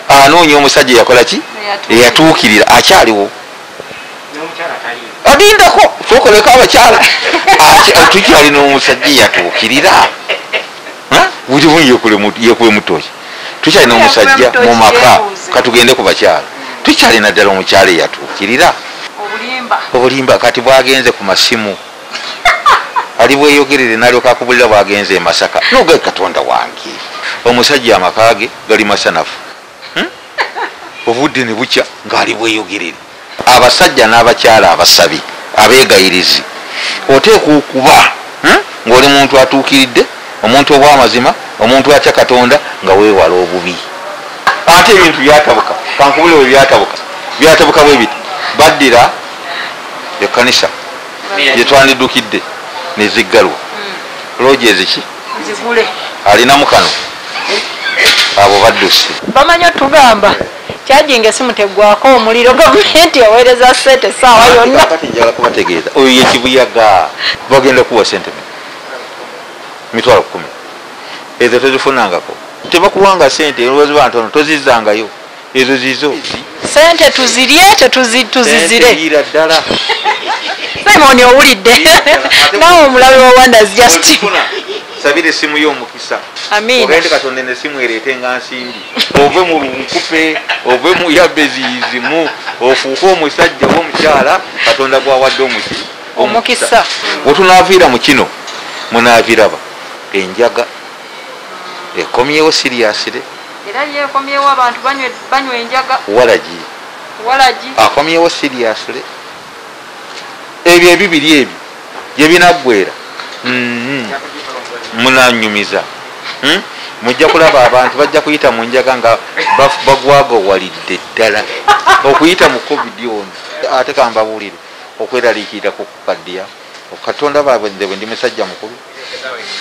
Anoonya omusajja yakola ki? Eyatuukirira. Akyaliwo. Adindako sokoleko abakyala. Tukyalina omusajja yatuukirira. Buli yekube mutoki. Tukyalina omusajja mu maka, katugende ku bakyala. Tukyalina ddala omukyala eyatuukirira. Obulimba kati bwagenze ku masimu. Ali bweyogerere n'alyoka akubulira bwagenze e Masaka. Noga Katonda wange. Omusajja amaka ge gali masanafu. Obudde ne bukya ng'ali bweyogerere. Abasajja n'abakyala abasabi abeegayirizi oteekwa okuba ng'oli muntu atuukiridde, omuntu ow'amazima, omuntu atya Katonda, nga weewala obubi. Ate ebintu byatabuka, kankubule bwe byatabuka, byatabuka bwe biti. Baddira ekkanisa gye twandiddukidde ne ziggalwa. Loogi eziki? Nzigule. Alinamu kano. Abo badduse. Bamanyi otugamba kyajinga esimu teggwako omuliro, gavumenti eweereza ssente essaawa yonna. Kati njagala kubategeeza, oyo ye kibuyaga. Bagenda kuwa ssente 10,000. Ezo tozifunangako. Tebakuwanga ssente, olwoziba ntono tozizzangayo. Ezo zizo. Ssente tuzirye, tuzizire. Ssente yira ddala. Simon owulidde. Naawe omulabe wa Wonders Just. Sabira essimu y'omukisa. Amiina. Ogende Katonda n'essimu ereete nga nsimbi. Ove mu lunkupe, ove mu yabeziyizimu, ofuuke omusajja oba omukyala Katonda gw'awadde omukisa. Bwe tunaaviira mu kino, munaabiraba. Enjaga ekomyewo siriyasire. Era yeekomyewo, abantu banywa enjaga. Walagi. Walagi. Akomyewo siriyasire. Ebyo ebibiri ebyo gye binaggweera. Munanyumiza. Mujja kulaba abantu bajja kuyita mu njaga nga bagwagawalidde ddala okuyita mu COVID ono. Ate kambabuulire okweraliikirira ku kukaddiya. Katonda baabwe nze bwe ndi musajja mukulu,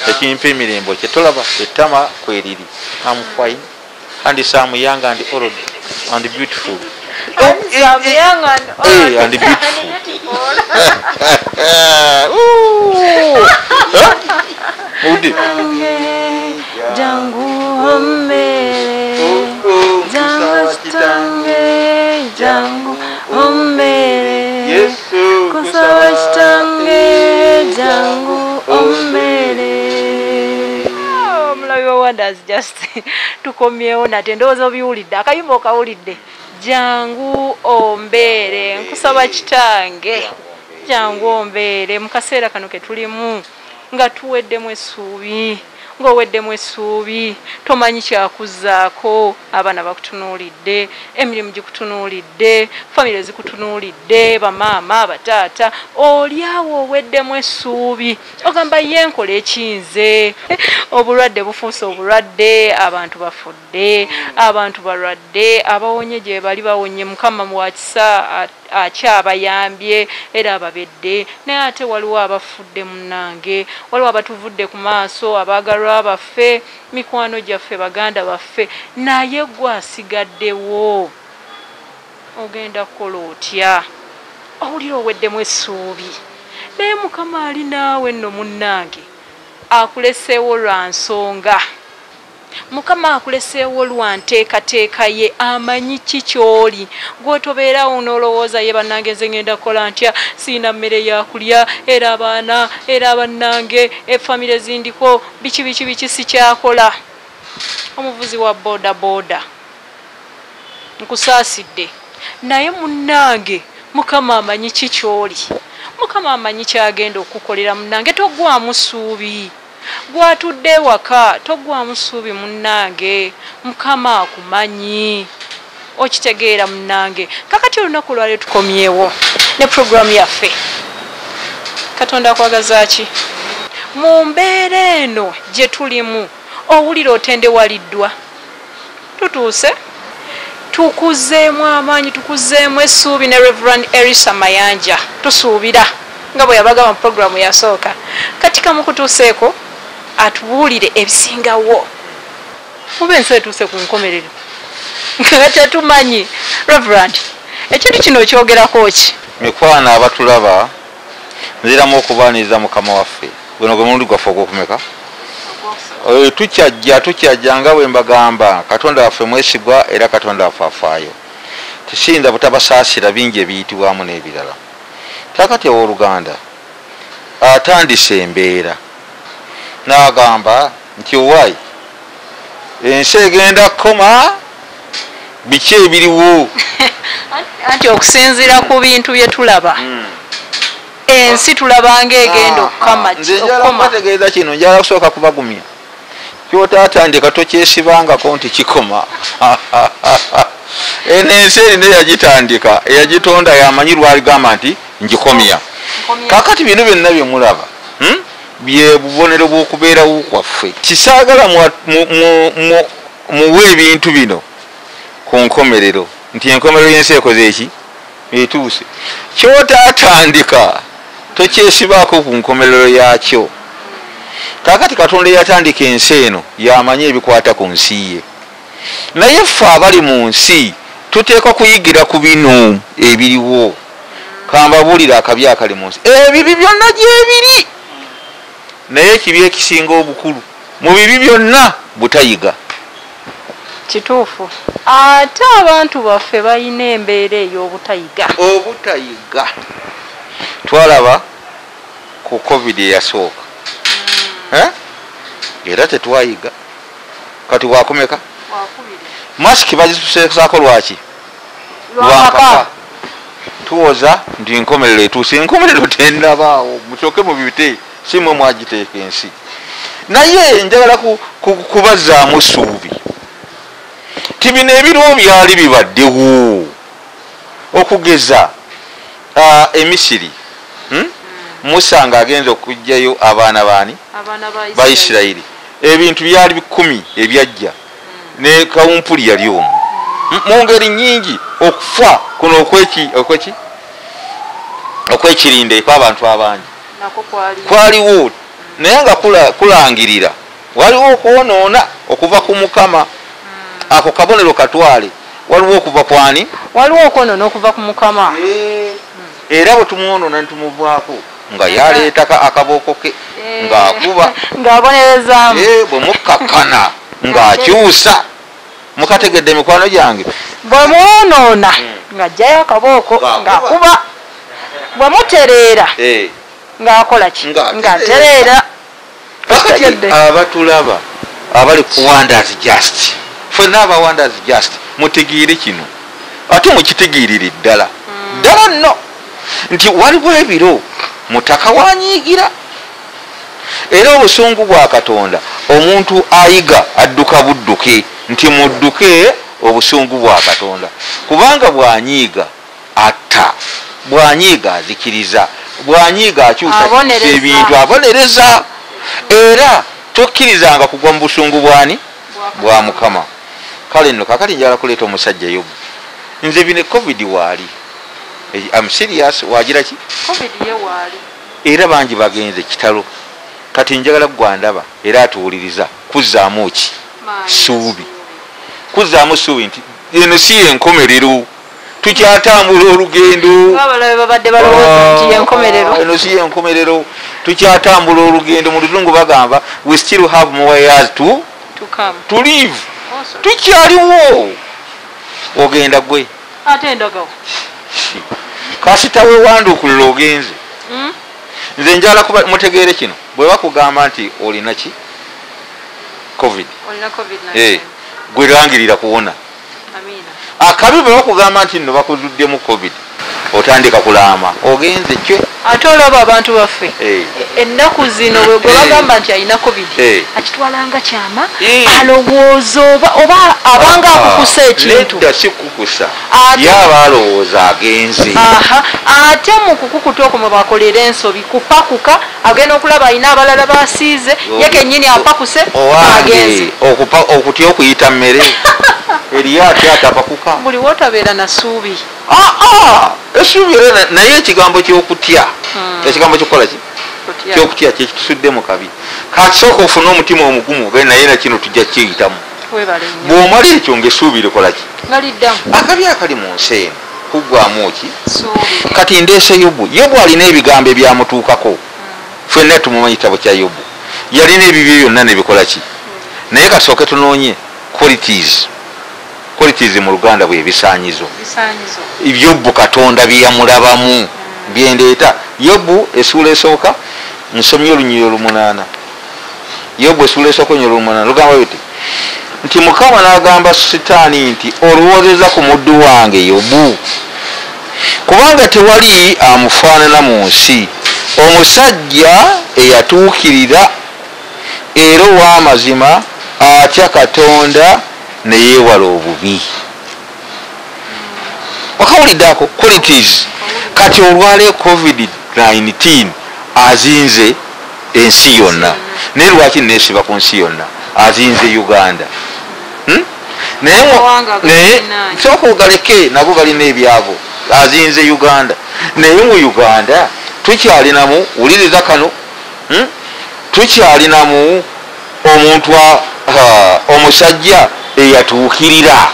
ekimpa emirembe kye tolaba ettama kweriri. I'm fine and some young and old and beautiful. Some young and old and beautiful. Udi. Jangu ombere, jangu kitange, jangu ombere, kusaba kitange, jangu ombere. Omulabi wa Wonders Just tukomyewo nate, ndowooza obiwulidde, akayimba okawulidde. Jangu ombere, nkusaba kitange, jangu ombere. Mu kaseera kano ke tulimu nga tuweddemu essuubi, ng'oweddemu essuubi, tomanyi kyakuzzaako, abaana bakutunuulidde, emirimu gikutunuulidde, famire zikutunuulidde, bamaama, bataata, oli awo oweddemu essuubi, ogamba ye nkola ekinze. Obulwadde bufuuse obulwadde, abantu bafudde, abantu balwadde, abawonye gye bali bawonye, Mukama wa kisa akyabayambye era ababedde, naye ate waliwo abafudde munnange, waliwo abatuvudde ku maaso, abaagalwa baffe, mikwano gyaffe, baganda baffe, naye gwe asigaddewo ogenda kukola otya? Owulira oweddemu essuubi, naye Mukama ali naawe nno munnange, akuleseewo lwa nsonga. Mukama akuleseewo lwa nteekateeka ye, amanyi ki ky'oli. Gw'otobeerawo n'olowooza ye bannange nze ngenda kukola ntya, siina mmere ya kulya, era abaana, era bannange, efamire zindiko, biki biki biki sikyakola. Omuvuzi wa boda boda nkusaasidde, naye munnange Mukama amanyi ki ky'oli, Mukama amanyi ky'agenda okukukolera munnange, toggwaamu ssuubi. Gwatudde ewaka toggwaamu ssuubi munnange, Mukama akumanyi, okitegeera munnange. Kakati olunaku olwaleero tukomyewo ne puroguramu yaffe Katonda akwagaza ki? Mu mbeera eno gye tulimu owulira otendewaliddwa, tutuuse tukuzeemu amaanyi, tukuzeemu essuubi ne Reverend Erisa Mayanja. Tusuubira nga bwe yabagamba mu puroguramu yasooka, kati kamukutuuseeko atubuulire ebisingawo. Muba ensi etuuse ku nkomerero nga tetumanyi. Reverend, ekintu kino okyogerako ki? Mikwano abatulaba, nziramu okubaaniriza Mukama waffe. Guno gwe mulundi gwaffe ogw'okumeka? Tukyajja nga bwe mbagamba, Katonda waffe mwesigwa era Katonda waffe afaayo. Tesiyinza butabasaasira bingi ebiyitibwamu n'ebirala. Kakati owooluganda atandise embeera n'agamba nti owaayi ensi egenda kukoma, biki ebiriwo? Anti okusinziira ku bintu bye tulaba, ensi tulabanga egenda okukama. Nze njagala kubategeeza kino, njagala kusooka kubagumya. Kyotaatandika tokyesibangako nti kikoma. Eno ensi erina eyagitandika, eyagitonda yamanyi lwaligamba nti ngikomya. Kakati bino byonna bye mulaba bye bubonero bw'okubeerawo kwaffe. Kisaagala muwe ebintu bino ku nkomerero, nti enkomerero y'ensi ekoze eki? Etuuse. Kyotaatandika tokyesibaako ku nkomerero yaakyo. Kakati Katonda eyatandika ensi eno yamanyi ebikwata ku nsi ye. Naye ffe abali mu nsi tuteekwa kuyigira ku bino ebiriwo. Kambabuulire akabi akali mu nsi. Ebibi byonna gyebiri, naye ekibi ekisinga obukulu mu bibi byonna butayiga. Kituufu. Ate abantu baffe balina embeera ey'obutayiga. Obutayiga twalaba ku COVID eyasooka, era tetwayiga. Kati wakumeka masiki bazituseesaako lwaki? Lwampaka. Tuwoza nti enkomerero etuuse. Enkomerero tennabaawo, musooke mubite, si mmwe mwagiteeka ensi. Naye njagala kubazzaamu ssuubi ti bino ebiriwo byali bibaddewo. Okugeza Emisiri, Musa ng'agenza okuggyayo abaana baani? Ba Isirayiri. Ebintu byali 10 ebyajja, ne kawumpuli yali omu. Mu ngeri nnyingi okufa kuno okwekirinde ekw'abantu abangi kwaliwo, naye nga kulangirira waliwo okwonoona okuva ku Mukama. Ako kabonero katwale. Waliwo okuva kwani? Waliwo okwonoona okuva ku Mukama. Era bwe tumwonoona ne tumuvaako nga yaleeta akabooko ke, ng'akuba, ng'abonerezaamu, bwe mukkakkana ng'akyusa. Mukategedde emikwano gyange? Bwe mwonoona ng'aggyayo akabooko ng'akuba, bwe mutereera ng'akola ki? Ng'atereera. Kakati abatulaba abali ku Wonders Just, ffenna aba Wonders Just mutegeere kino, ate mukitegeerere ddala ddala nno nti waliwo ebiro mutaka wanyiigira, era obusungu bwa Katonda omuntu ayiga adduka budduke, nti mudduke obusungu bwa Katonda, kubanga bwanyiiga atta, bwanyiiga azikiriza, bwanyiiga akyusa ebintu, abonereza. Era tokkirizanga kugwa mu busungu bwani? Bwa Mukama. Kale nno kakati njagala kuleeta omusajja Yobu. Nze bino COVID waali, I'm serious, wagira ki? COVID ye waali. Era bangi bagenze kitalo. Kati njagala gwandaba era atuwuliriza kuzzaamu ki? Ssuubi. Kuzzaamu ssuubi nti eno si yenkomerero, tukyatambula olugendo. Abalabe babadde balowooza nti yenkomerero. Eno si yenkomerero, tukyatambula olugendo. Mu luzungu bagamba we still have more years to come, to live. Tukyaliwo. Ogenda gwe ate ndagawo kasita wewanduukulula ogenze. Nze njagala mutegeere kino, bwe bakugamba nti olina ki? COVID, olina COVID-19, gwe langirira kuwona. Akabi bwe bakugamba nti nno bakuzuddemu COVID, otandika kulaama, ogenze kyo. Ate olaba abantu baffe ennaku zino bwe bagamba nti alina COVID, akitwalanga kyama, alowooza oba abanga akukusa ekintu. Nedda, si kukusa, yaba alowooza agenze. Ate mu kukukuta okwo mwe bakolera ensobi, kupakuka, agenda okulaba alina abalala basiize, ye kennyini apakuse, agenze. Okutya okuyita mmere, eriyo atya atapakuka. Buli wootabeera na ssuubi. Essuubi era naye ekigambo ky'okutya, ekigambo ky'okukola ki? Ky'okutya kyekitusudde mu kabi. Kasooka ofune omutima omugumu, naye na kino tujja kiyitamu. Bw'omala ekyo ng'essuubi likola ki? Akabi akali mu nsi eno kuggwamu ki? Kati ndeese Yobu. Yobu alina ebigambo ebyamutuukako. Ffenna tumumanyi kitabo kya Yobu. Yalina ebibye byonna ne bikola ki? Naye kasooke tunoonye qualities. Qualities mu Luganda bwe bisaanyizo. Yobu Katonda bye yamulabamu byendeeta. Yobu essuula esooka nsomye olunyiriri 8. Yobu essuula esooka olunyiriri 8 lugamba luti nti Mukama n'agamba Sitaani nti olowoozeza ku muddu wange Yobu, kubanga tewali amufaanana mu nsi, omusajja eyatuukirira era ow'amazima, atya Katonda ne yeewala obubi. Wakawulidde ako qualities. Kati olwaleero COVID-19 azinze ensi yonna. Naye lwaki neesiba ku nsi yonna? Azinze Uganda. Naye sooka ogaleke, nago galina ebyago. Azinze Uganda. Naye mu Uganda tukyalinamu, wuliriza kano, tukyalinamu omuntu omusajja eyatuukirira.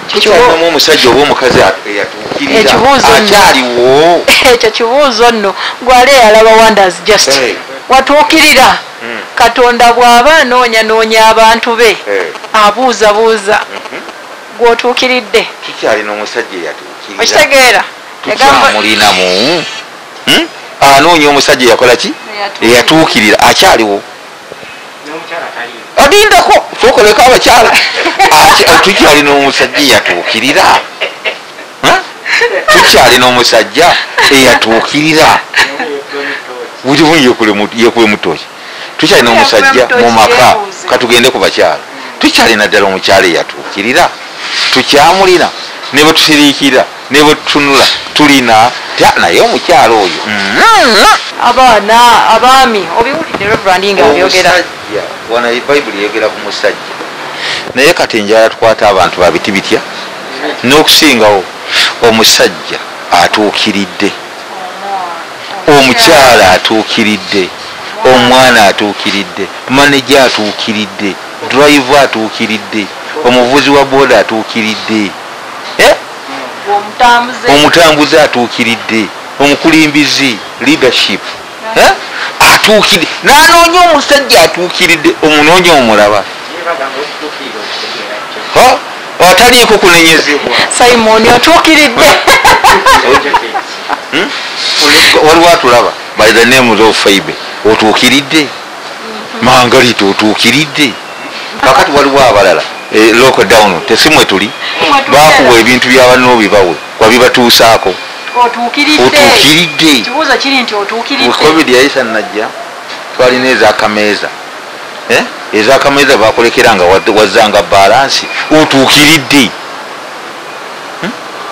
Tukyalinamu omusajja oba omukazi eyatuukirira akyaliwo. Ekyo kibuuzo nno gwali eyalaba Wonders Just watuukirira. Katonda bw'aba anoonya abantu be abuuzabuuza gw'otuukiridde. Tukyalina omusajja eyatuukirira. Okitegeera? Tukyamulinamu. Anoonya omusajja eyakola ki? Eyatuukirira akyaliwo. Adindako sookoleko abakyala. Tukyalina omusajja eyatuukirira. Tukyalina omusajja eyatuukirira. Yekube mutoki. Tukyalina omusajja mu maka, katugende ku bakyala. Tukyalina ddala omukyala eyatuukirira. Tukyamulina ne bwe tusiriikira ne bwe tutunula tulina naye omukyala oyo. Abaana abaami obiwulidde Reverend nga abyogera. Omusajja wana Bayibuli eyogera ku musajja. Naye kati njala tukwata abantu babiti bitya n'okusingawo omusajja atuukiridde, omukyala atuukiridde, omwana atuukiridde, maneja atuukiridde, driver atuukiridde, omuvuzi wa boda atuukiridde, omutambuze atuukiridde, omukulimbizi leadership atuukiridde. N'anoonya omusajja atuukiridde, omunoonya omulaba ataliiko kunenyezebwa. Simon otuukiridde. Waliwo atulaba by the name of Faibe otuukiridde, Mangalito otuukiridde. Kakati waliwo abalala lockdown tesimwe tuli bakuwa ebintu byabanno bibawe wabibatuusaako. Otuukiridde. Kibuuzo kiri nti otuukiridde. Covid yayisa najja twalina ez'akameeza. Ez'akameeza bakulekera nga wazzanga balansi. Otuukiridde.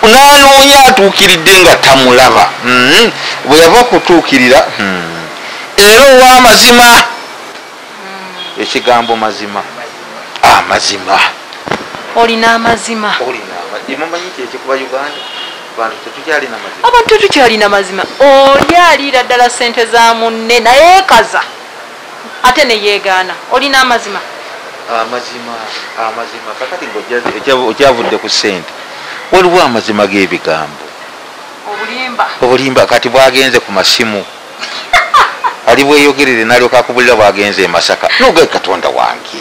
N'anoonya atuukiridde nga tamulaba. Bwe yava kutuukirira era ow'amazima. Ekigambo mazima. Amazima. Olina amazima. Olina amazima. Mumanyi ki ekikuba Uganda? Abantu tetukyalina mazima. Abantu tetukyalina mazima. Oli aliira ddala ssente za munne naye ekaza ate ne yeegaana. Olina amazima. Amazima, amazima. Kakati ng'okyavudde ku ssente. Waliwo amazima g'ebigambo. Obulimba. Obulimba kati bwagenze ku masimu. Ali bweyogerere n'alyoka akubulira bwagenze e Masaka. N'ogaye Katonda wange.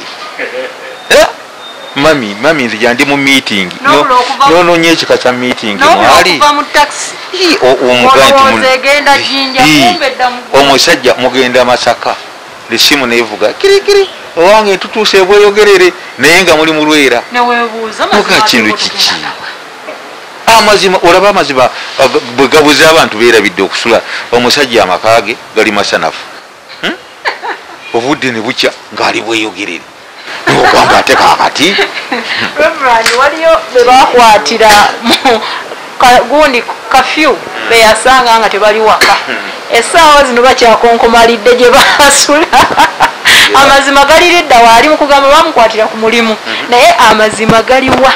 Mami nzija ndi mu meeting. N'onoonya ekika kya meeting mwali. Omusajja mugenda Masaka. Lesimu nevuga kirikiri owange tutuuse bweyogerere naye nga muli mulwera. Muka kintu kiki? Amazima olaba amazima bwe gabuze abantu beerabidde okusula. Omusajja amaka ge gali masanafu. Obudde ne bukya ng'ali bweyogerere. N'ogamba ate kaakati. Reverend waliyo be bakwatira gundi kafyu be yasanga nga tebali waka. Essaawa zino bakyakonkomalidde gye basula. Amazima galiridda waali mu kugamba bamukwatira ku mulimu. Naye amazima galiwa.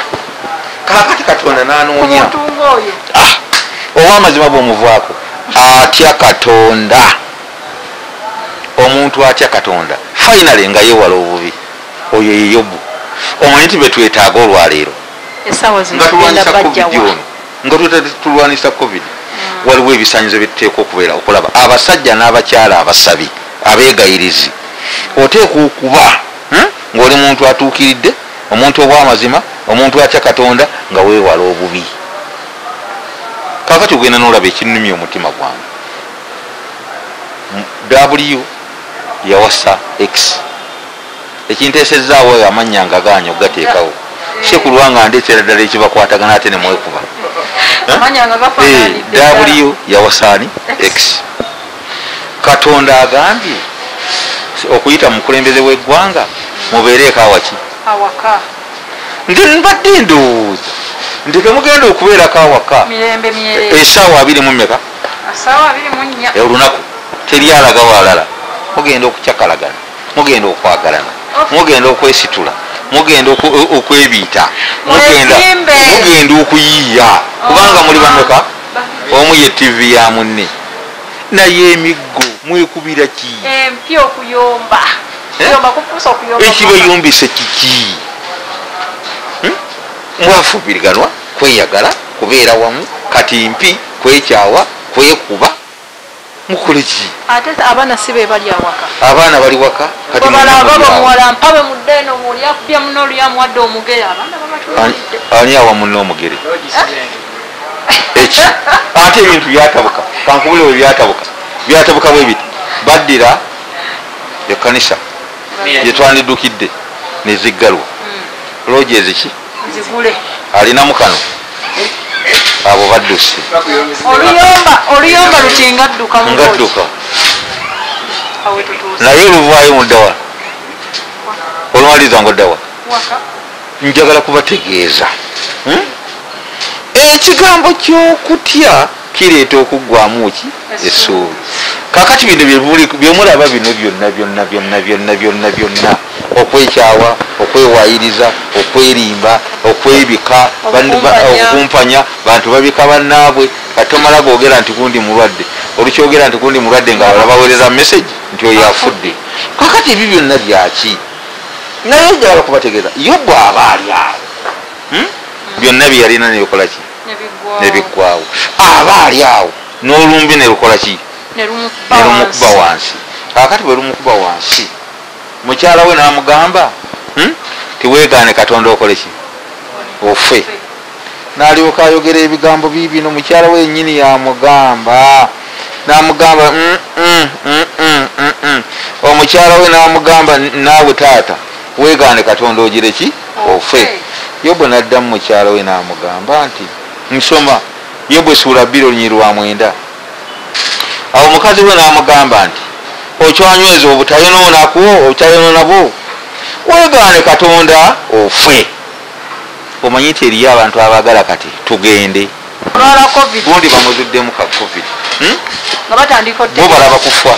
Kaakati Katonda n'anoonya. Ow'amazima bw'omuvaako atya Katonda. Omuntu atya Katonda finally nga yeewala obubi. Oyo ye Yobu. Omanyi nti be twetaaga olwaleero. Essaawa zino tugenda bajjawa. Nga tulwanisa COVID. Waliwo ebisaanyizo bye tuteekwa okubeera okulaba abasajja n'abakyala abasabi abeegayirizi. Oteekwa okuba Ng'oli muntu atuukiridde, omuntu ow'amazima, omuntu atya Katonda, nga weewala obubi. Kaakati ogenda n'olaba ekinnumya omutima gwange. W yawasa X. Ekinteesezzaawo amannya nga gaanyi okugateekawo. Si kulwa nga ndeetera ddala ekibakwatagana ate ne mwekuba. W yawasaani X. Katonda agambye okuyita mu mukulembeze w'eggwanga mubeereeko awaki? Awaka. Nze mbadde ndowooza nti temugenda okubeerako awaka essaawa 24? Essaawa 24. Olunaku teri alaga walala. Mugenda okucakalagana, mugenda okwagalana, mugenda okwesitula, mugenda okwebiita, mugenda okuyiiya, kubanga muli bameka? Omu ye TV ya munne. Naye emiggo mwekubira ki? Empi okuyomba. Ekibayumbisa kiki? Mwafumbiriganwa kweyagala, kubeera wamu, kati mpi kwekyawa, kwekuba, mukole ki? Ate abaana si be bali awaka. Abaana bali waka. Kati muwala mpabe mudde eno oli akubye munno oli amuwadde omugere, abaana babatunuulidde. Ani awa munno omugere? Eki ate ebintu byatabuka. Kankubule bwe byatabuka. Byatabuka bwe biti. Baddira ekkanisa gye twandiddukidde ne ziggalwa. Loogi eziki? Nzigule. Alinamu kano. Abo badduse. Oluyomba luti nga dduka mu loogi. Nga dduka. Naye oluvaayo muddawa. Olumaliriza ng'oddawa. Njagala kubategeeza. Ekigambo ky'okutya kireeta okuggwamu ki? Essuubi. Kaakati bino byemulaba bino byonna byonna byonna byonna byonna byonna, okwekyawa, okwewaayiriza, okwerimba, okwebika, okukumpanya, bantu babika bannaabwe. Kati tomala googera nti gundi mulwadde, olukyogera nti gundi mulwadde nga balala baweereza message nti oyo afudde. Kaakati ebyo byonna byaki? Naye njagala kubategeeza, Yobu aba ali awo, byonna bye yalina ne bikola ki? Ne biggwawo. Aba ali awo n'olumbi ne lukola ki? Ne lumukuba wansi. Kaakati bwe lumukuba wansi, mukyala we n'amugamba tiweegaane Katonda okole ki? Ofe. N'alyoka ayogera ebigambo biibino, mukyala we yennyini yamugamba. N'amugamba omukyala we n'amugamba naawe taata weegaane Katonda ogire ki? Ofe. Yobu n'addamu mukyala we n'amugamba nti nsoma Yobu essuula 2:9. Awo mukazi we n'amugamba nti okyanyweza obutayonoona bwo, weegaane Katonda ofe. Omanyi nti eriyo abantu abaagala kati tugende. Gundi bamuzuddemu ka COVID. Bo balaba kufa.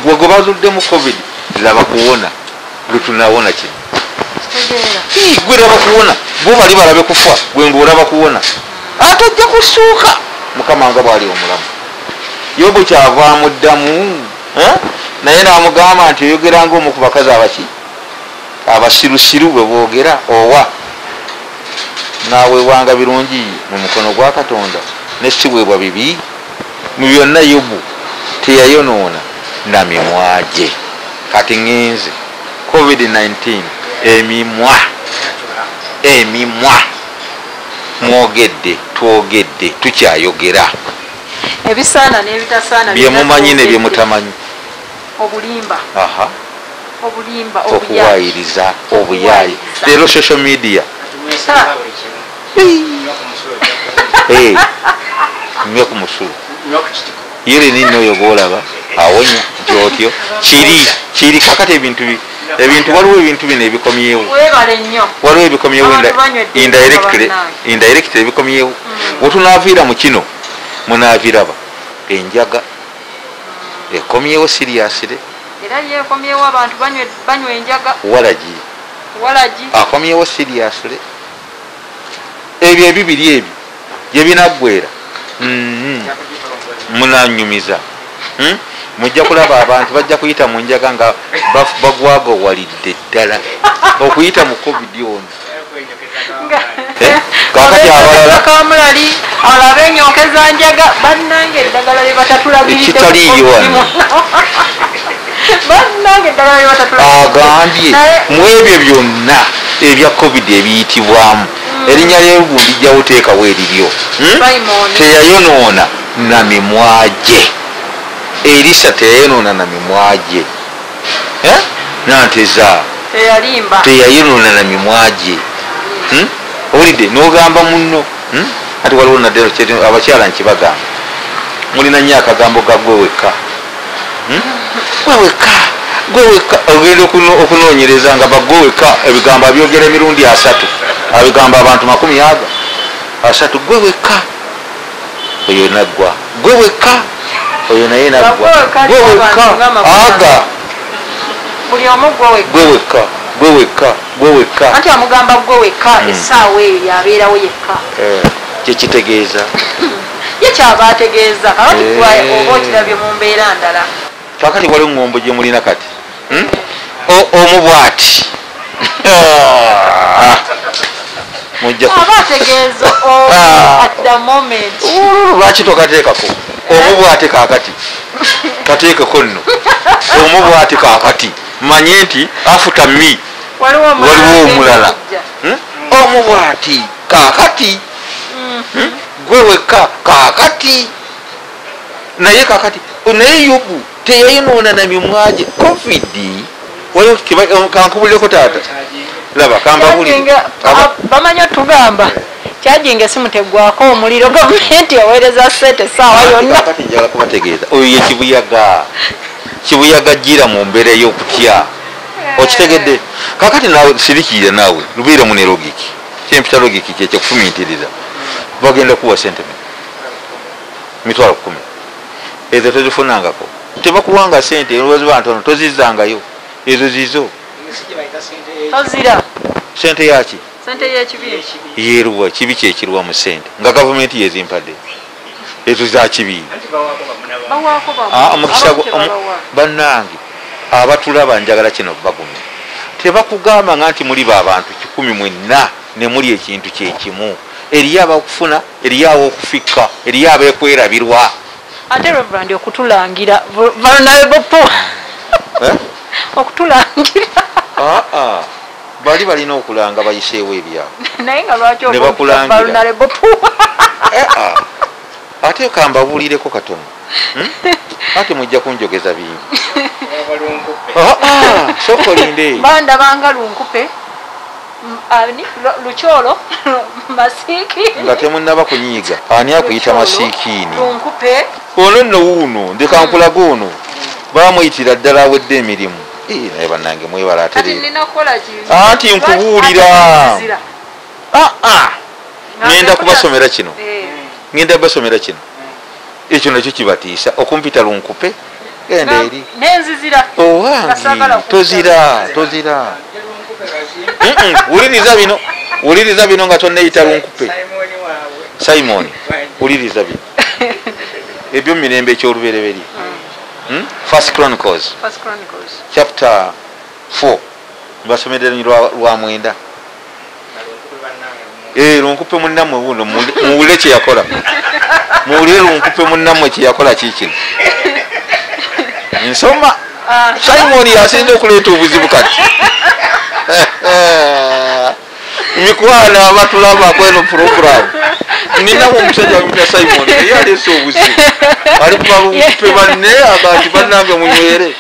Gwe gwe bazuddemu COVID laba kuwona, lutunawona kino. Gwe laba kuwona, bo bali balabe kufa, gwe ng'olaba kuwona. Ate ojja kusuuka. Mukama nga bw'ali omulamu. Yobu kyava amuddamu, naye n'amugamba nti oyogera ng'omu ku bakazi abaki? Abasirusiru bwe boogera owa. Naaweebwanga birungi mu mukono gwa Katonda ne siweebwa bibi. Mu byonna Yobu teyayonoona na mimwa gye. Kati ŋŋenze COVID-19 emimwa mwogedde, twogedde, tukyayogera. Ebisaana n'ebitasaana byemumanyi ne byemutamanyi. Obulimba. Obulimba, okuwaayiriza, obuyaayi. Leero social media. Nywe ku musulo. Yere nino oyo gw'olaba awonya nti otyo kiri kakati ebintu waliwo ebintu bino ebikomyewo. Waliwo ebikomyewo indirectly ebikomyewo. Wetunaaviira mu kino munaabiraba enjaga ekomyewo seriously. Era yekomyewo abantu banywa enjaga. Walagi akomyewo seriously. Ebyo ebibiri ebyo gye binaggwera munanyumiza. Mujja kulaba abantu bajja kuyita mu njaga nga bagwagawalidde ddala okuyita mu COVID ono. Kakati abalala kamulali alabe enyonkeza njaga bannange eddagala lye batatulagiridde ekitaliiyo wano. Agambye mu ebyo byonna ebya COVID ebiyitibwamu erinnya ly'ogundi jjawo teekawo eriryo. Teyayonoona na mimwa gye. Erisa teyayonoona na mimwa gye. Nanteza teyayonoona na mimwa gye. Owulidde n'ogamba munno. Ati waliwo naddala abakyala nkibagamba, mulina nnyo akagambo ga gwe wekka. Gwe wekka, gwe wekka. Ogenda okunoonyereza nga bagwe wekka ebigambo abyogera emirundi 3, abigamba abantu 30. Gwe wekka, oyo naggwa. Gwe wekka, oyo naye naggwa. Gwe wekka, aga buli omu gwe wekka. Gwe wekka, gwe wekka, gwe wekka. Anti amugamba gwe wekka essaawa eyo yabeerawo yekka. Kyekitegeeza ye kyaba ategeeza kakati oba okirabye mu mbeera ndala. Kakati waliwo ŋŋombo gye mulina kati omu bw'ati aba ategeeza at the moment. Lwaki tokateekako omu bw'ati kaakati? Kateekeko nno omu bw'ati kaakati, manye nti after me waliwo omulala. Omu bw'ati kaakati, gwe wekka kaakati. Naye kaakati naye Yobu teyayonoona na mimwa gye. COVID waliwo kankubulireko taata, laba kambabulire. Bamanyi otugamba kyajinga esimu teggwako omuliro, gavumenti eweereza ssente essaawa yonna. Kakati njagala kubategeeza oyo ye kibuyaga. Kibuyaga jjira mu mbeera ey'okutya. Okitegedde? Kakati naawe sirikirira, naawe lubeeremu ne logiki. Kyempita logiki kyekyokufumiitiriza. Bagenda kuwa sente 10,000. Ezo tozifunangako. Tebakuwanga sente olwoziba ntono, tozizzangayo. Ezo zizo. Tozira. Sente yaki? Sente y'ekibi. Yeeruwa, kibi kyekiruwa mu sente nga gavumenti yezimpadde. Ezo za kibi. Omukisa bannange abatulaba njagala kino bagume. Tebakugamba nga nti muli abantu 1,000 ne muli ekintu kyekimu. Eriyo abakufuna, eriyo ab'okufikka, eriyo ab'ekwerabirwa. Ate Reverend okutulangira vulnerable poor. Okutulangira. Bali balina okulanga bayiseewo ebyabwe. Naye nga lwaki vulnerable poor? Ate kambabuulireko katono. Ate mujja kunjogeza bingi. Sooka olinde. Bandabanga lunkupe. Lukyolo masiikini. Nga temunnaba kunyiiga. Ani akuyita masiikini? Lunkupe. Ono nno wuuno, ndeka nkulaga ono. Baamuyitira ddala awedde emirimu. Naye bannange mwebala atereera. Anti nkubuulira. Ngenda kubasomera kino. Ngenda kubasomera kino. Ekyo nakyo kibatiisa okumpita lunkupe. Genda eri. Nenzizira. Owange tozira, tozira. Wuliriza bino, wuliriza bino nga tonneyita lunkupe. Simon, wuliriza bino. Ebyo mirembe eky'olubereberye. First Chronicles. First Chronicles. Chapter 4. Mbasomedde lwa 9. Lunkupe munnammwe wuno muwulire kye yakola. Muwulire lunkupe munnammwe kye yakola kiikino. Nsoma. Simon yasinze okuleeta obuzibu kati. Mikwano abatulaba kweno program. Ninawo omusajja amuyita Simon naye aleese obuzibu. Ali kubalunkupe banne abantu bannange munywere.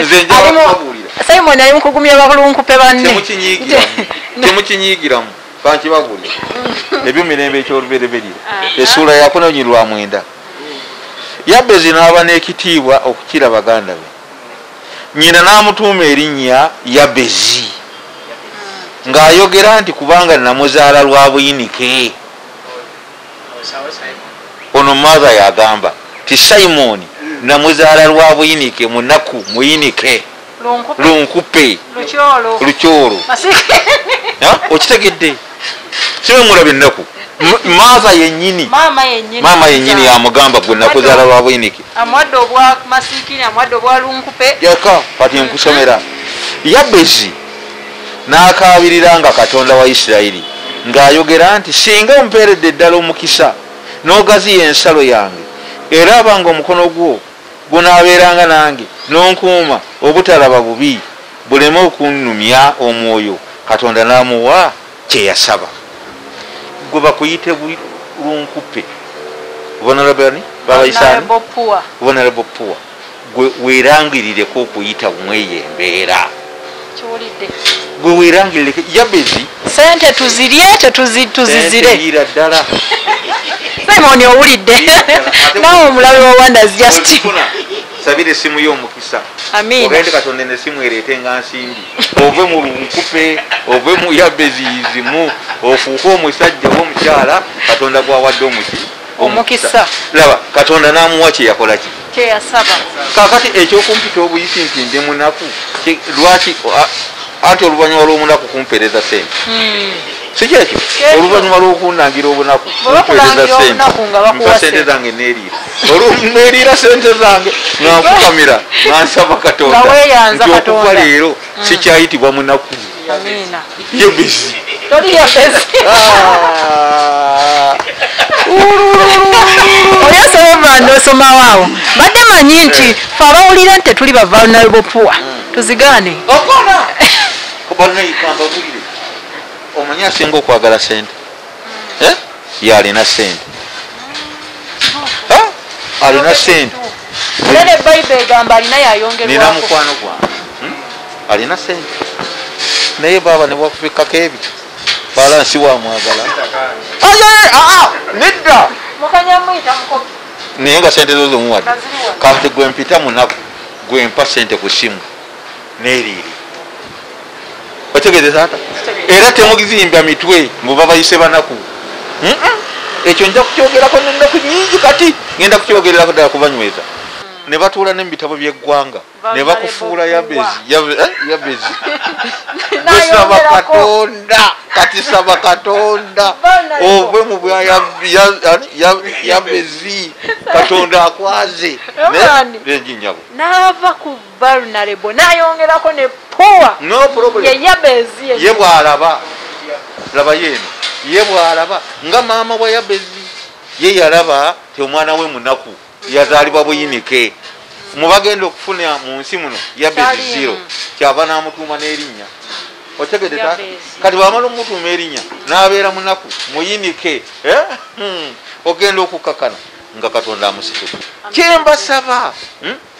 Nze njagala kubabuulira. Simon ali mu kugumya balunkupe banne. Temukinyiigiramu. Temukinyiigiramu. Kankibabuulire. Ebyomirembe eky'olubereberye. Essuula ya 4:9. Yabezi n'aba n'ekitiibwa okukira baganda be. Nnyina n'amutuuma erinnya Yabezi, ng'ayogera nti kubanga namuzaala lwa buyinike. Ono mother yagamba ti Simon namuzaala lwa buyinike, munaku muyinike, lunkupe, lukyolo. Okitegedde? Sibe mulaba ennaku. Mother yennyini, maama yennyini yamugamba gwe nakuzaala lwa buyinike. Amuwadde obwa masikini, amuwadde obwa lunkupe. Yaka kati nkusomera. Yabezi n'akaabirira nga Katonda wa Isirayiri ng'ayogera nti singa ompeeredde ddala omukisa n'ogaziya ensalo yange, era abanga omukono gwo gunaabeeranga nange n'onkuuma Obutalaba bubi buleme okunnumya omwoyo. Katonda n'amuwa kye yasaba. Gwe bakuyite lunkupe, vulnerable, babayisa vulnerable poor. Gwe weerangirireko okuyita mweyo embeera. Gwe weerangirireko Yabezi. Sente tuzirye tuzizire. Ira ddala. Simon owulidde. Nawe omulabe wa Wonders just. Sabire simu y'omukisa. Ogende Katonda n'essimu ereete nga nsimbi. Ove mu lunkupe, ove mu Yabeziizimu, ofuuke omusajja oba omukyala Katonda gw'awadde omukisa. Laba Katonda n'amuwa kye yakola ki? Kye yasaba. Kaakati ekyokumpita obuyisi nti ndi munaku, lwaki anti oluvannyuma lw'omunaku kumpeereza ssente? Si kyekyo? Oluvannyuma lw'okunangira obunaku kumpeereza ssente, mpa ssente zange neeriira. Neeriira ssente zange nga nfukamira nga nsaba Katonda nti okuva leero sikyayitibwa munaku. Yabezi. Toli Yabezi. Oyo osoma waawo. Badde manyi nti fe abawulira nti tetuli ba vulnerable poor. Tuzigaane. Okola. Kubannaikamba bulire. Omanyi asinga okwagala sente. Yalina sente. Alina sente. Era ne Bayibuli egamba alina yayongerwako. Nina mukwano gwange. Alina sente. Naye baba ne bwakubikkako ebyo. Balansi wa mwagala. Nedda. Mukanya muyita mukopi. Naye nga sente zo zomuwadde. Kati gwe mpita munaku gwe mpa sente ku simu neeriire. Otegeeze taata? Era temugizimbya mitwe mbu babayise banaku. Ekyo nja kukyogerako n'ennaku nnyingi kati ngenda kukyogererako ddala kubanyweza. Ne batuula ne mu bitabo by'eggwanga ne bakufuula Yabezi. Yabezi. Saba Katonda, kati saba Katonda ove mu bwa Yabezi. Katonda akwaze. N'ava ku vulnerable n'ayongerako ne poor. No problem. Ye Yabezi. Ye bw'alaba. Laba yeeno. Ye bw'alaba nga maama wa Yabezi ye yalaba ti omwana we munaku yazaalibwa buyinike. Mubagenda okufuna mu nsi muno Yabezi zero kyava n'amutuuma n'erinnya. Otegedde taata? Kati bw'amala omutuuma erinnya n'abeera munaku muyinike, ogenda okukakana nga Katonda amusitula. Kyembasaba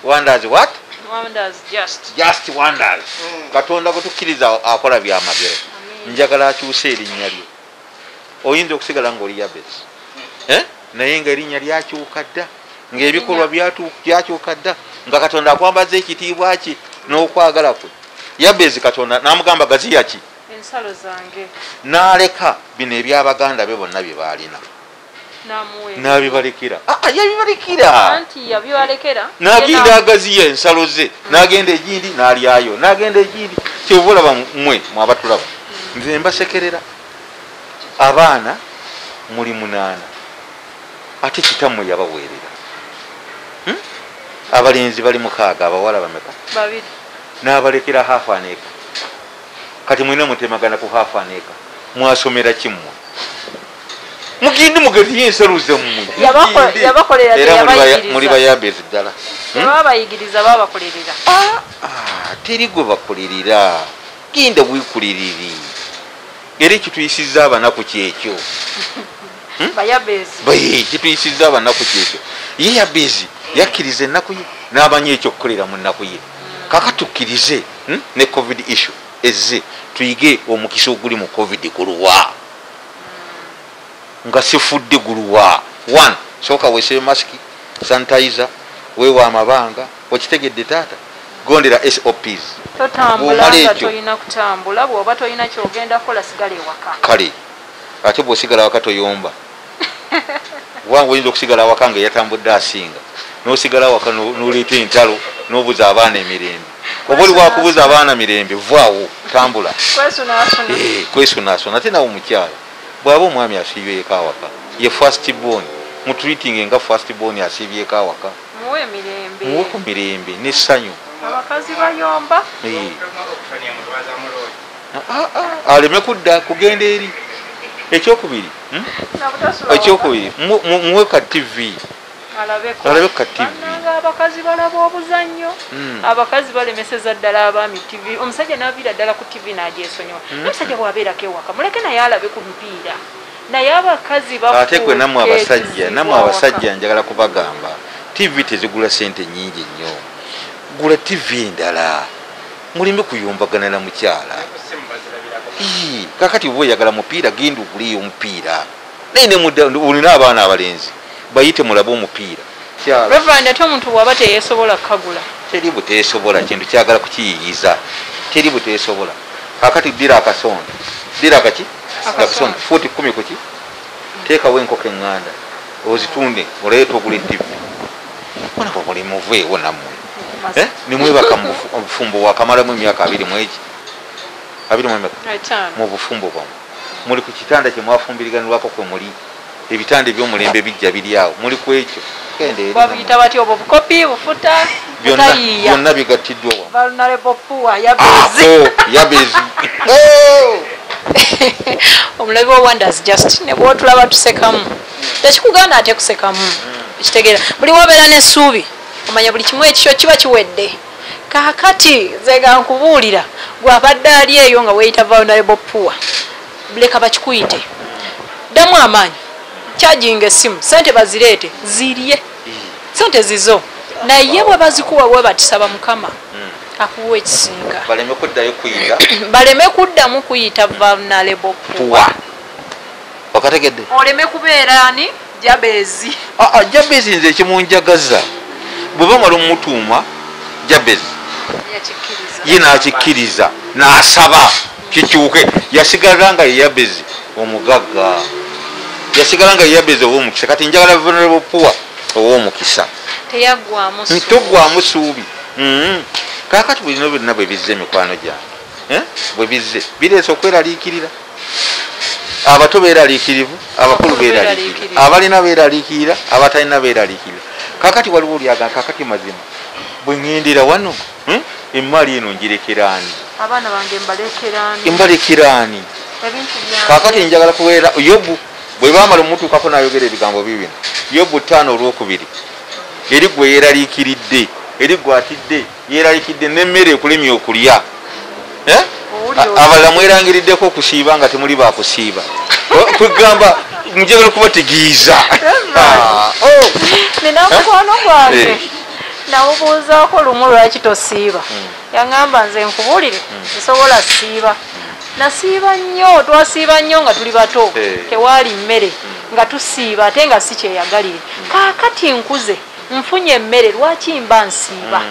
wonders what? Wonders just. Just wonders. Katonda gwe tukkiriza akola byamagero. Njagala akyuse erinnya lye. Oyinza okusigala ng'oli Yabezi. Naye ng'erinnya lyakyuka dda, ng'ebikolwa byakyuka dda, nga Katonda akwambaza ekitiibwa kye n'okwagala kwe. Yabezi Katonda n'amugamba gaziya ki? Ensalo zange. N'aleka bino eby'abaganda be bonna bye baalina. N'abibalekera. Yabibalekera. Anti yabibalekera. N'agenda agaziya ensalo ze, n'agenda egindi n'alyayo, n'agenda egindi. Kyova olaba mmwe mwabatulaba. Nze mbasekerera. Abaana muli 8. Ate kitammwe yabaweerera. Abalenzi bali 6, abawala bameka? 2. N'abalekera half an acre. Kati mwina mutemagana ku half an acre. Mwasomera ki mmwe? Mugende mugaziye ensalo zammwe. Yabakolera teyabayigiriza. Muli bayabezi ddala. Tebabayigiriza babakolerera. Teri gwe bakolerera. Genda weekulirire. Era ekituyisizza abanaku kyekyo. Bayabezi. Kituyisizza abanaku kyekyo. Ye Yabezi yakkiriza ennaku ye n'amanya ekyokukolera mu nnaku ye. Kaakati tukkirize ne COVID issue ezze tuyige omukisa oguli mu COVID guluwa. Nga sifudde guluwa. 1, sooka weesebe masiki, sanitizer, weewa amabanga, okitegedde taata? Gondera SOPs. Totambula nga tolina kutambula, bw'oba tolina ky'ogenda kukola sigala ewaka. Kale ate bw'osigala waka toyomba. Kubanga oyinza okusigala awaka nga eyatambudde asinga. N'osigala awaka n'oleeta entalo n'obuza abaana emirembe. Oba oli wakubuza abaana mirembe, vaawo, tambula. Kwesunaasuna. Kwesunaasuna. Ate nawe omukyala bw'aba omwami asiibyeko awaka, ye first born, mutreating nga first born asiibyeko awaka. Muwe mirembe. Muwe ku mirembe n'essanyu. Abakazi bayomba. Aleme kudda kugenda eri. Ekyokubiri, ekyokubiri muwe ka TV. Alabe ku TV. Bannange abakazi balaba obuzannyo. Abakazi balemeseza ddala abaami TV. Omusajja n'aviira ddala ku TV n'agyesonyiwa. Omusajja bw'abeerako ewaka muleke naye alabe ku mupiira. Naye abakazi ate gwe nammwe abasajja njagala kubagamba TV tezigula sente nnyingi nnyo. Gula TV endala. Mulime kuyumbagana na mukyala. Kakati bwe oyagala mupiira genda oguleyo omupiira. Naye ne olina abaana abalenzi bayite mulabe omupiira. Reverend, ate omuntu bw'aba teyeesobola kukagula. Teri buteesobola, kintu kyagala kukiyiiyiza. Teri buteesobola. Kakati ddira akasonda. Ddira kaki? Akasonda. Fuuti 10 kuki? Teekawo enkoko eŋŋanda. Ozitunde, oleete ogule TV. Bona bwe muli muveewo nammwe. Nimwebaka mu bufumbo wakamalamu emyaka 20 mu bufumbo bwammwe. Muli ku kitanda kye mwafumbiriganirwako kwe muli. Ebitanda eby'omulembe bijja biri awo. Muli ku ekyo. Babiyita batya obwo bukopi, bufuta, butayiiya. Byonna bigattiddwa wamu. Vulnerable poor, yabezi. Yabezi. Omulabi wa Wonders Just ne bw'otulaba tusekamu. Tekikugaana ate kusekamu. Ekitegeera. Buli w'obeera n'essuubi omanya buli kimu ekyo kiba kiwedde. Kaakati nze nga nkubuulira gw'abadde ali eyo nga weeyita vulnerable poor. Leka bakikuyite. Ddamu amaanyi. Charging essimu, sente bazireete, zirye. Sente zizo. Naye bwe bazikuwa bwe batisaba Mukama akuwa ekisinga. Baleme kuddayo kuyita. Baleme kuddamu kuyita vulnerable poor. Wakategedde. Oleme kubeera ani? Jabezi. Jabezi nze ekimunjagaza. Bwe bamala omutuuma Jabezi. Yakikkiriza. Ye n'akikkiriza n'asaba kikyuke. Yasigala nga ye Yabezi omugagga. Yasigala nga Yabezi ow'omukisa. Kati njagala vulnerable poor ow'omukisa. Teyaggwamu ssuubi. Toggwamu ssuubi. Kaakati bino byonna bwe bizze mikwano gyange. Bwe bizze bireese okweraliikirira. Abato beeraliikirivu, abakulu beeraliikirira, abalina beeraliikirira, abatalina beeraliikirira. Kaakati waliwo olyaga kaakati mazima bwe ŋŋendera wano emmali eno ngirekeraani. Abaana bange mbalekeraani. Mbalekeraani. Kaakati njagala kubeera Yobu bwe baamala omutuukako n'ayogera ebigambo bibino. Yobu 5:2 eri gwe yeeraliikiridde, eri gwe atidde, yeeraliikiridde n'emmere ekulemye okulya. Abalala mwerangiriddeko okusiiba nga temuli baakusiiba. Kwegamba njagala kubategeeza. Nina mukwano gwange namubuuzaako lumu lwaki tosiiba. Yaŋŋamba nze nkubuulire nsobola siiba. Nasiiba nnyo, twasiiba nnyo nga tuli bato. Tewaali mmere nga tusiiba ate nga si kyeyagalire. Kaakati nkuze nfunye emmere lwaki mba nsiiba?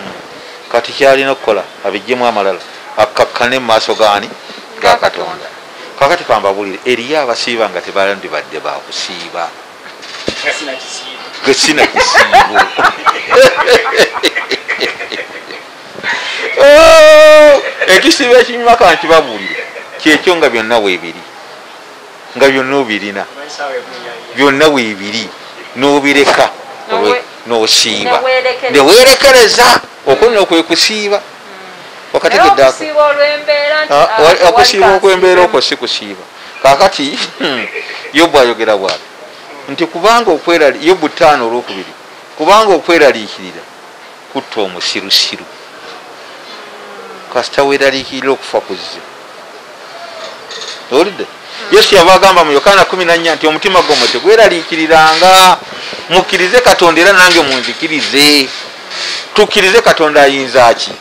Kati kyalina okukola abiggyemu amalala akkakkane mu maaso gaani? Ga Katonda. Kaakati kambabuulire eriyo abasiiba nga tebalandibadde baakusiiba. Nga sina kisiibo. Ekisiibo ekinyuma kankibabuulire kyekyo nga byonna weebiri. Nga byonna obirina. Byonna weebiri. N'obireka n'osiiba. Ne weerekereza. Okwo nno kwe kusiiba. Wakategedde ako. Okusiiba okw'embeera okwo si kusiiba. Kaakati Yobu ayogera bw'ati nti kubanga Yobu 5:2 kubanga okweraliikirira kutta omusirusiru. Kasita weeraliikirira okufa kuzze. Owulidde? Yesu yava agamba mu Yokaana 14 nti omutima gwammwe tegweraliikiriranga, mukkirize Katonda era nange munzikirize. Tukkirize Katonda ayinza ki?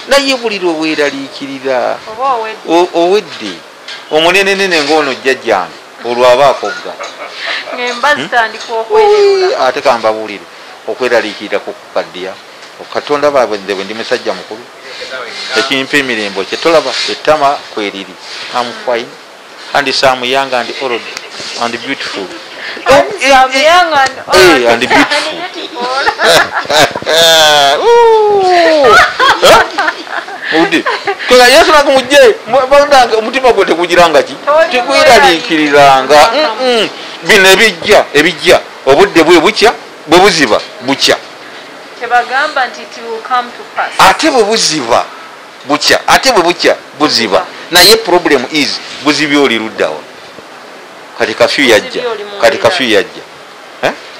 Naye buli lwe weeraliikirira owedde. Omunenenene ng'ono jjajjange olwo aba akogga. Ng'emba zitandika okwerewula. Ate kambabuulire okweraliikirira kukukaddiya. Katonda baabwe nze bwe ndi musajja mukulu. Ekimpa emirembe kye tolaba ettama kweriri. I'm fine and some young and old and beautiful. Some young and old and beautiful. Udi. Yesu nakumujje banganga omutima gwe tegugiranga ki? Tegweraliikiriranga. Bino ebijja ebijja obudde bwe bukya bwe buziba bukya. Tebagamba nti it will come to pass. Ate bwe buziba bukya, ate bwe bukya buziba. Naye problem is buzibi oli luddawa. Kati kafyu yajja. Kati kafyu yajja.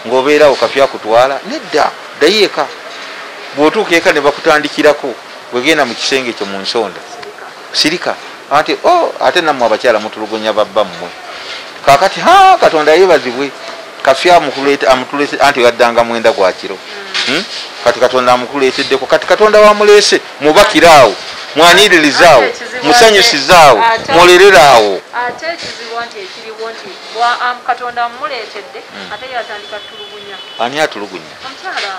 Ng'obeerawo kapya kutwala nedda, ddayo eka. Bw'otuuka eka ne bakutandikirako, bwegenda mu kisenge kyo mu nsonda sirika anti ate nammwe abakyala mutulugunya babba mmwe. Kaakati Katonda yeebazibwe, kafya amutuleete anti yaddanga mwenda gwa kiro. Kati Katonda amukuleeteddeko, kati Katonda wamuleese mubakiraawo, mwaniririzaawo, musanyusizaawo, mulereraawo. Ate ekizibu nti ekiriwo nti Katonda amuleetedde ate yatandika tulugunya. Ani atulugunya? Omukyala.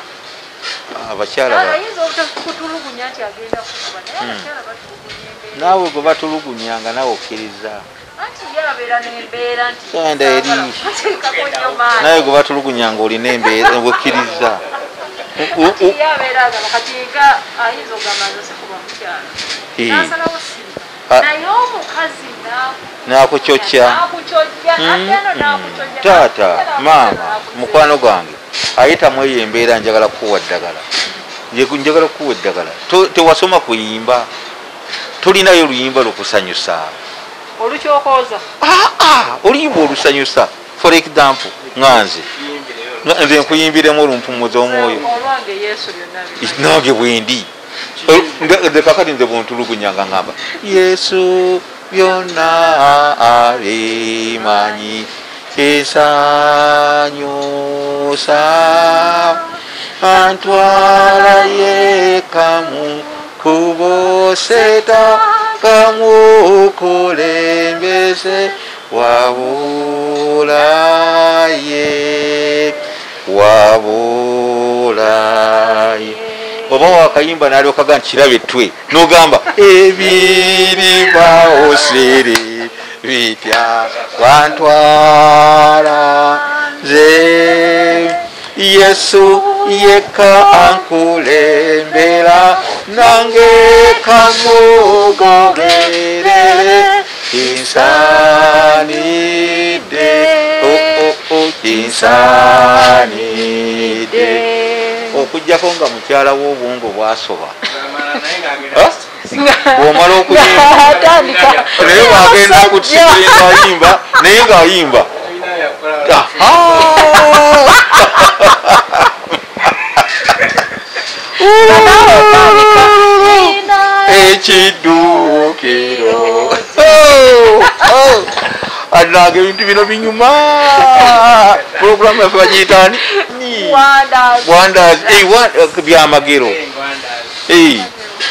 Abakyala ayinza obutulugunya nti agenda kukuba, naye abakyala batulugunya embeera. Naawe gwe batulugunyanga naawe okkiriza. Anti ye abeera n'embeera nti genda eri. Naye gwe batulugunyanga olina embeera okkiriza. Anti ye abeera agamba kati nga ayinza okugamba nze sikuba mukyala. N'asalawo sirika. Naye omukazi n'akukyokya. Taata, maama, mukwano gwange ayitamu eyo embeera, njagala kukuwa ddagala. Njagala kukuwa eddagala. Tewasoma kuyimba, tolinayo oluyimba lukusanyusa. Olukyokooza. Oluyimba olusanyusa. For example, nga nze nkuyimbiremu olumpumuza omwoyo. Olwange Yesu byonna bimanyi. Nange bwendi. Nze kakati nze bwontulugunyanga ngamba Yesu byonna abimanyi, esanyusa antwala yekamu kuboseta kamukulembeze wabulaye wabulaye. Oba wakayimba n'alyoka nti kirabe ttwe n'ogamba ebiribawo siri bitya wantwala nze Yesu yekka ankulembera nange kamugoberere kinsaanidde kinsaanidde. Okuggyako nga mukyala w'obwongo bwasoba bw'omala okuyimba naye bw'agenda kutusikira ng'ayimba naye ng'ayimba ekiddukiro. Anange ebintu bino binyuma. Puroguramu yaffe bagiyita ani? Wonders. Byamagero.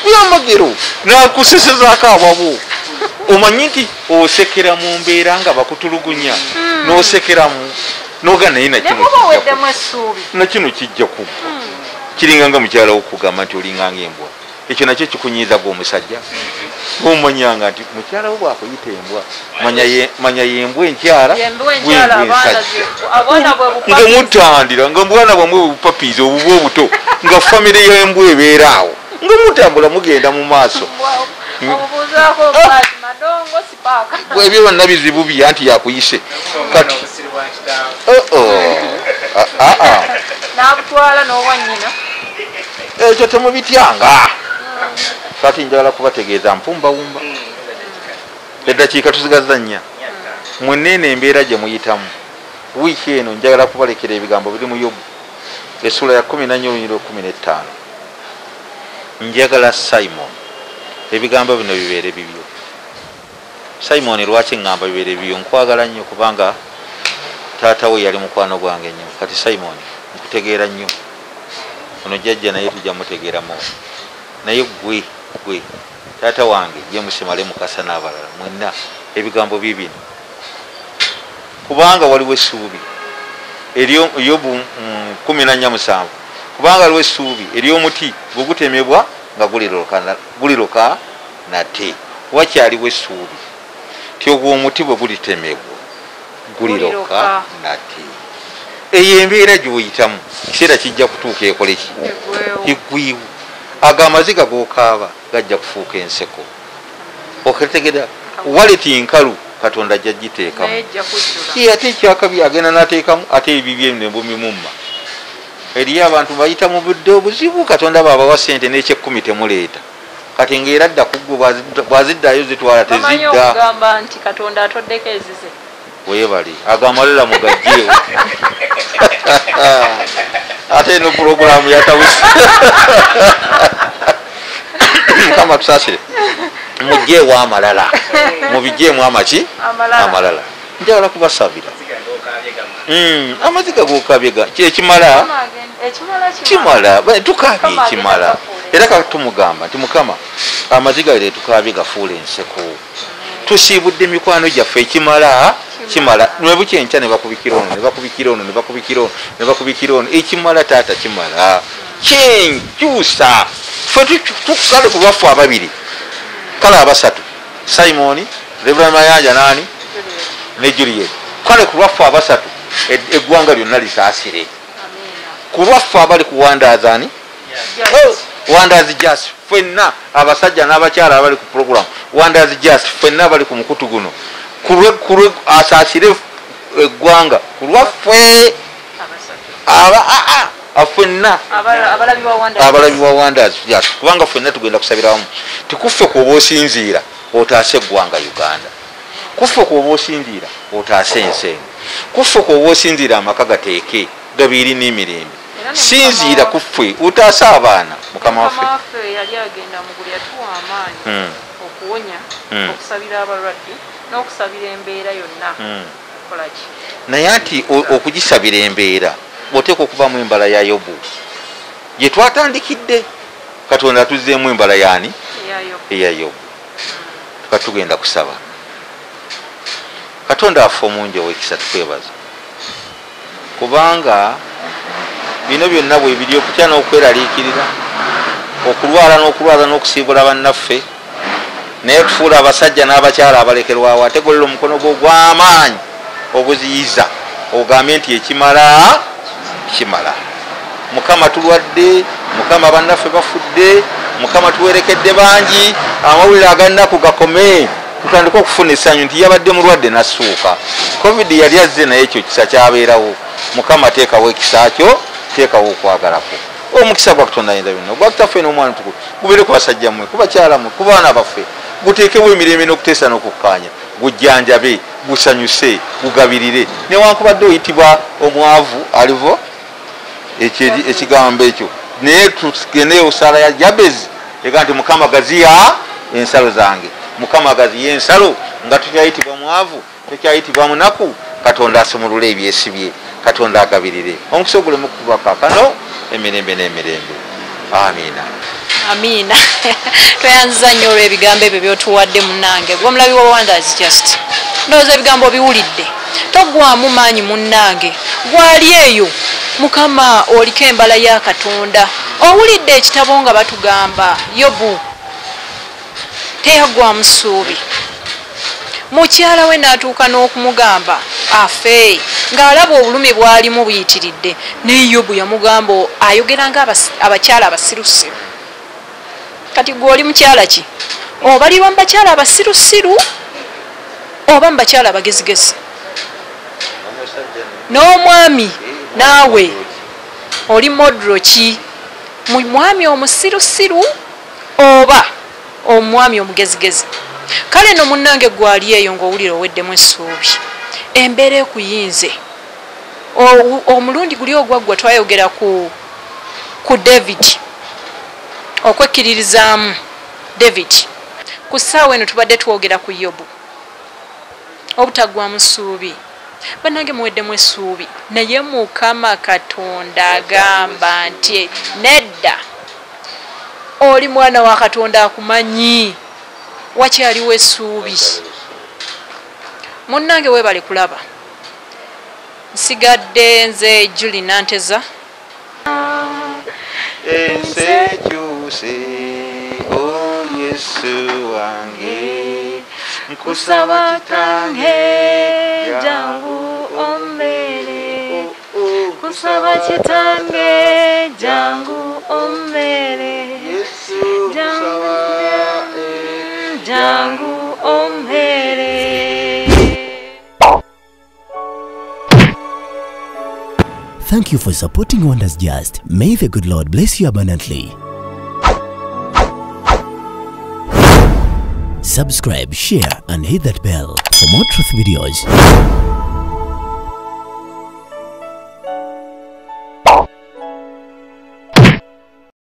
Byamagero nakusesezaako ababo. Omanyi nti osekera mu mbeera nga bakutulugunya n'osekeramu noga naye nakino kijja kuggwa. Kiringa nga mukyala okugamba nti olinganga embwa, ekyo nakyo kikunyiiza gwe omusajja. Omanyanga nti mukyala wo bwakuyita embwa, manya yembwa enkyala ensajja nga mutandira nga bwana bwamwe bupapiizi obubwa obuto nga famire y'embwa ebeera awo nga mutambula mugenda mu maaso. Ebyo byonna bizibu bye anti yakuyise kati n'abutwala n'owannyina ekyo temubityanga. Kati njagala kubategeeza mpumbawumba. Eddakiika tusigaza nnya. Mwenneeno embeera gye muyitamu wiiki eno njagala kubalekera ebigambo biri mu Yobu essula ya 14 15. Njagala Simon ebigambo bino bibeere bibyo. Simon lwaki ŋŋamba bibeere bibyo? Nkwagala nnyo kubanga taata we yali mukwano gwange nnyo. Kati Simon nkutegeera nnyo, ono jjajja naye tujja mutegeeramu, naye gwe taata wange James Male Mukasa n'abalala mwenna ebigambo bibino, kubanga waliwo essuubi Yobu 14:7, kubanga waliwo essuubi ery'omuti bwe gutemebwa nga guliroka nate. Wakyaliwo essuubi ti ogwo omuti bwe gulitemebwa guliroka nate. Eyo embeera gy'oyitamu kiseera kijja kutuuka ekole ki? Eggwewo. Ago amaziga g'okaaba gajja kufuuka enseko. Oketegera waleti nkalu Katonda ajja giteekamu. Ate ekyakabi agenda n'ateekamu ate ebibye ne bumimumma. Eriyo abantu bayita mu budde obuzibu, Katonda bw'abawa ssente n'ekyekumi temuleeta. Kati ng'era adda ku ggwe bw'aziddayo zitwala tezidda. Bamanyi okugamba nti Katonda atoddeko ezize. Webali agamalala mugajjeewo. Ate eno pulogulaamu yatabuse. Mukama tusaasire. Mugyewo amalala, mubigyeemu amaki? Amalala. Njagala kubasabira. Amaziga gokabye ekimala kimala, tukabye ekimala. Era katumugamba nti Mukama amaziga leero tukabye gafuule enseko. Tusiibudde emikwano gyaffe ekimala kimala. Lwebukya enkya ne bakubikira ono, ne bakubikira ono, ne bakubikira ono, ne bakubikira ono. Ekimala taata kimala. Kyenkyusa. Ffe tukale ku lwaffe ababiri, kale abasatu, Simoni, Reverend Mayanja nani ne Juliet. Kale ku lwaffe abasatu eggwanga lyonna lisaasire. Ku lwaffe abali ku Wonders ani? Wonders Just ffenna abasajja n'abakyala abali ku program Wonders Just ffenna abali ku mukutu guno kulwe asaasire eggwanga ku lwaffe ffenna abalabi wa Wonders Just, kubanga ffenna tugenda kusabira wamu. Tikuffe kw'oba osinziira otaase eggwanga Uganda, kuffe kw'oba osinziira otaase ensi eno, kuffe kw'oba osinziira amaka gateeke gabiiri n'emirembe. Sinziira kuffe otaase abaana. Mukama waffe yali agenda mugulu yatuwa amaanyi okuwonya, okusabira abalwadde n'okusabira embeera yonna. Okolaki? Naye anti okugisabira embeera oteekwa okuvamu embala ya Yobu gye twatandikidde. Katonda atuzzeemu embala yaani? Eya Yobu. Katugenda kusaba. Katonda affe omungi ow'ekisa, tukwebaza kubanga bino byonna bwe biri, okutya n'okweraliikirira, okulwala n'okulwaza n'okusiibula bannaffe, naye tufuula abasajja n'abakyala abalekerwawo. Ate golera omukono gwo ogw'amaanyi oguziyiza, ogambye nti ekimala kimala. Mukama tulwadde, Mukama bannaffe bafudde, Mukama tuwerekedde bangi, amawulire agannaku gakome, tutandike okufuna essanyu nti yabadde mulwadde n'assuuka. Covid yali azze naye ekyo kisa kyabeerawo. Mukama teekawo ekisa kyo, teekawo okwagalako. Omukisa gwa Katonda ayinza byonna, ogwa Kitaffe n'Omwana Omutukuvu gubeere ku basajja mmwe, ku bakyala mmwe, ku baana baffe, guteekewo emirembe n'okuteesa n'okukkaanya, gujjanjabe, gusanyuse, gugabirire. Newankubadde oyitibwa omwavu alivo ekigambo ekyo, naye tugendeyo ssaala ya Jabezi ega nti Mukama gaziya ensalo zange, Mukama gaziya ensalo, nga tukyayitibwa mwavu, tukyayitibwa munaku. Katonda asumulule ebyesibye, Katonda agabirire. Omukisa oguleme okukuba kaakano emirembe n'emirembe. Amiina. Amiina. Tweyanziza nnyo olw'ebigambo ebyo by'otuwadde munnange. Gwe omulabi wa Wonders Just, ndowooza ebigambo obiwulidde. Toggwamu maanyi munnange, gwali eyo Mukama oliko embala ya Katonda. Owulidde ekitabo nga batugamba Yobu teyaggwamu ssuubi, mukyala we n'atuuka n'okumugamba afe ng'alaba obulumi bw'alimu buyitiridde. Naye Yobu yamugamba ayogera nga abakyala abasirusiru. Kati gwe oli mukyala ki? Obalirwa mu bakyala abasirusiru oba mu bakyala abagezigezi? N'omwami naawe oli modro ki? Mwami omusirusiru oba omwami omugezigezi? Kale no munnange gwali eyo ng'owulira oweddemu essuubi, embeera ekuyinze. Omulundi guli ogwaggwa twayogera ku David, okwekkiririzaamu David. Ku ssaawa eno tubadde twogera ku Yobu, obutaggwamu ssuubi. Bannange muweddemu essuubi, naye Mukama Katonda agamba nti nedda, oli mwana wa Katonda akumanyi, wakyaliwo essuubi. Munnange weebale kulaba. Nsigadde nze Julie Nanteza. Ensi ekyuse, o Yesu wange, nkusaba kitange jangu ommere, nkusaba kitange jangu ommere, jangu ommere. Thank you for supporting Wonders Just. May the good Lord bless you abundantly. Subscribe, share, and hit that bell for more truth videos.